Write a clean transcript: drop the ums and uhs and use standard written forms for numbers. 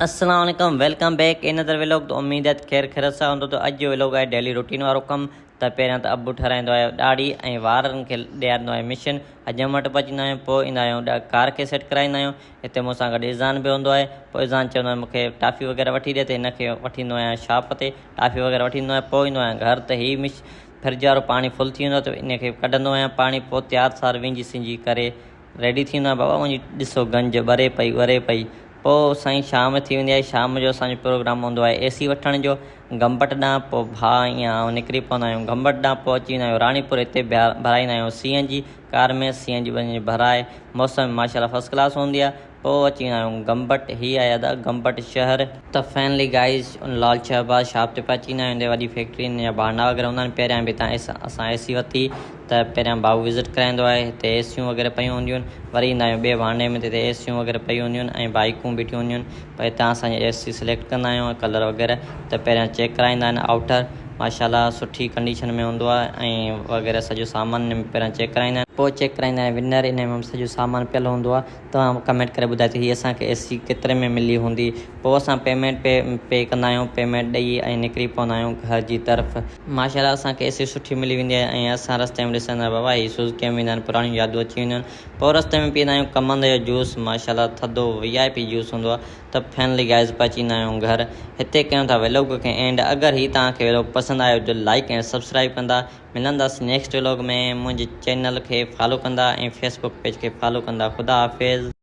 السلام عليڪم welcome back another vlog ته اميد آهي ته خير خيرت سان هوندو ته اڄ جو ويلوگ آهي ڊيلي روٽين وارو ڪم ته پهريان ته ابو ٺهرائيندو آهي ڏاڙهي ۽ وارن کي ڏياريندو آهي مشن حجم وٽ پهچيندا آهيون پوء ايندا آهيون ڪار کي سيٽ ڪرائيندا آهيون هتي مون سان گڏ اذان به هوندو آهي پوء اذان چوندو آهي مون کي ٽافي وغيره وٺي ڏي ته هن کي وٺي ايندو آهيان شاپ تي ٽافي وغيره وٺي ايندو آهيان پوء ايندو آهيان گهر ته هي مش فرج وارو پاڻي فل ٿي ويندو آهي ته ان کي ڪڍندو آهيان پاڻي پوء تيار سار وينجي سنجي ڪري ريڊي ٿيندو آهيان بابا منهنجي ڏسو گنج ٻري پئي ٻري پئي پوء سائين شام ٿي ويندي آهي شام جو اسان جو پروگرام هوندو آهي اي سي وٺڻ جو گمبٽ ڏانهن پوء ڀاء ۽ آئون نڪري پوندا آهيون گمبٽ ڏانهن پوء اچي ويندا آهيون راڻيپور هتي ڀرائيندا آهيون سي اين جي ڪار ۾ سي اين جي وڃي ڀرائي موسم ماشاء الله فرسٽ ڪلاس هوندي آهي پوء اچي ويندا آهيون گمبٽ هي آهي ادا گمبٽ شهر. ته فائنلي گائز ان لال شهباز شاپ تي پهچي ويندا آهيون هتي وڏي فيڪٽري ان جا ڀانڊا وغيره هوندا آهن پهريان به هتان اسان اي سي ورتي ته پهريان ڀائو وزٽ ڪرائيندو آهي هتي اي سيون وغيره پيون هونديون آهن وري ايندا آهيون ٻئي ڀانڊي ۾ ته هتي اي سيون وغيره پيون هونديون آهن ۽ بائيڪون بيٺيون هونديون آهن پر هتان اسان جي اي سي سليڪٽ ڪندا آهيون ڪلر وغيره ته پهريان چيڪ ڪرائيندا آهن آئوٽر ماشاء الله سٺي ڪنڊيشن ۾ هوندو آهي ۽ وغيره سڄو سامان ان ۾ پهريان چيڪ ڪرائيندا آهن پوء چيڪ ڪرائيندا آهن ونر ان ۾ سڄو سامان پيل هوندو آهي توهان ڪمينٽ ڪري ٻڌايو ته هي اسان کي اي سي ڪيتري ۾ ملي هوندي پوء اسان پيمينٽ پي پي ڪندا آهيون پيمينٽ ڏئي ۽ نڪري پوندا آهيون گهر جي طرف. ماشاء الله اسان کي اي سي سٺي ملي ويندي آهي ۽ اسان رستي ۾ ڏسندا آهيون بابا هي سوزڪي ۾ ويندا آهن پراڻيون يادون اچي وينديون آهن پوء رستي ۾ پيئندا آهيون ڪمند جو جوس ماشاء الله ٿڌو وي آء پي جوس هوندو آهي ته فائنلي گائز پهچي ويندا آهيون گهر هتي ڪيون ٿا ويلوگ کي اينڊ اگر هي توهان کي ويلوگ پسند آيو ته لائيڪ ۽ سبسڪرائيب ڪندا ملنداسين نيڪسٽ ويلوگ ۾ منهنجي چينل کي فالو ڪندا ۽ فيسبوڪ پيج کي فالو ڪندا خدا حافظ.